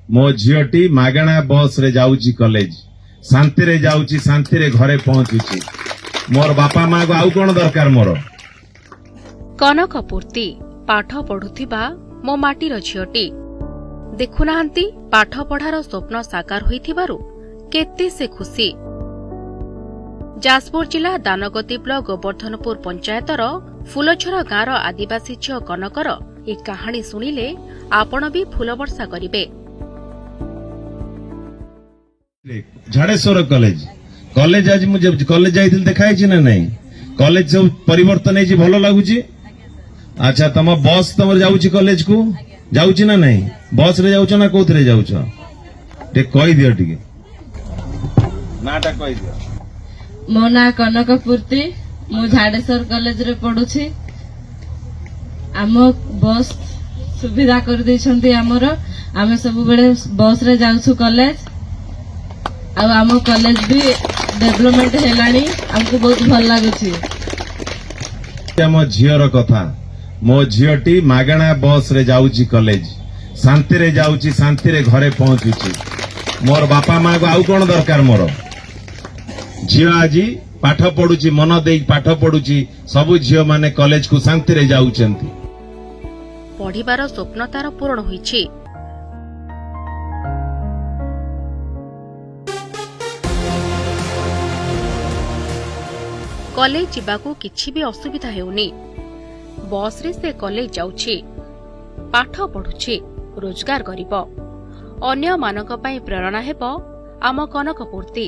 ମୋ ଝିଅଟି ମାଗଣା ବସରେ ଯାଉଛି କଲେଜ, ଶାନ୍ତିରେ ଯାଉଛି, ଶାନ୍ତିରେ ଘରେ ପହଞ୍ଚୁଛି। ମୋର ବାପା ମାକୁ ଆଉ କଣ ଦରକାର ମୋର? କନକ ପୂର୍ତ୍ତି, ପାଠ ପଢୁଥିବା ମୋ ମାଟିର ଝିଅଟି। ଦେଖୁନାହାନ୍ତି, ପାଠ ପଢ଼ାର ସ୍ୱପ୍ନ ସାକାର ହୋଇଥିବାରୁ କେତେ ସେ ଖୁସି। ଯାଜପୁର ଜିଲ୍ଲା ଦାନଗଦି ବ୍ଲକ ଗୋବର୍ଦ୍ଧନପୁର ପଞ୍ଚାୟତର ଫୁଲଝର ଗାଁର ଆଦିବାସୀ ଝିଅ କନକର ଏ କାହାଣୀ ଶୁଣିଲେ ଆପଣ ବି ଫୁଲବର୍ଷା କରିବେ। ଝାଡେଶ୍ୱର କଲେଜ, କଲେଜ ଆଜି ମୁଁ କଲେଜ ଯାଇଥିଲି, ଦେଖା ହେଇଛି ନା ନାଇଁ? କଲେଜ ସବୁ ପରିବର୍ତ୍ତନ ହେଇଛି, ଭଲ ଲାଗୁଛି। ଆଚ୍ଛା, ତମ ବସ୍ ତମର ଯାଉଛି କଲେଜ କୁ, ଯାଉଛି ନା ନାଇଁ? ବସ ରେ ଯାଉଛ ନା କୋଉଥିରେ ଯାଉଛ? ଟିକେ କହିଦିଅ, ଟିକେ ନାଁଟା କହିଦିଅ। ମୋ ନାଁ କନକ ପୂର୍ତ୍ତି। ମୁଁ ଝାଡେଶ୍ୱର କଲେଜରେ ପଢୁଛି। ଆମ ବସ୍ ସୁବିଧା କରିଦେଇଛନ୍ତି ଆମର। ଆମେ ସବୁବେଳେ ବସରେ ଯାଉଛୁ କଲେଜ। ଆଉ ଆମ କଲେଜ ବି ଡେଭଲପମେଣ୍ଟ ହେଲାଣି, ଆମକୁ ବହୁତ ଭଲ ଲାଗୁଛି। ଆମ ଝିଅର କଥା। ମୋ ଝିଅଟି ମାଗଣା ବସରେ ଯାଉଛି କଲେଜ, ଶାନ୍ତିରେ ଯାଉଛି, ଶାନ୍ତିରେ ଘରେ ପହଞ୍ଚୁଛି। ମୋର ବାପା ମାକୁ ଆଉ କଣ ଦରକାର ମୋର? ଝିଅ ଆଜି ପାଠ ପଢୁଛି, ମନ ଦେଇ ପାଠ ପଢୁଛି। ସବୁ ଝିଅ ମାନେ କଲେଜକୁ ଶାନ୍ତିରେ ଯାଉଛନ୍ତି। ପଢ଼ିବାର ସ୍ୱପ୍ନ ତାର ପୂରଣ ହୋଇଛି। କଲେଜ ଯିବାକୁ କିଛି ବି ଅସୁବିଧା ହେଉନି। ବସ୍ରେ ସେ କଲେଜ ଯାଉଛି, ପାଠ ପଢୁଛି, ରୋଜଗାର କରିବ, ଅନ୍ୟମାନଙ୍କ ପାଇଁ ପ୍ରେରଣା ହେବ ଆମ କନକ ପୂର୍ତ୍ତି।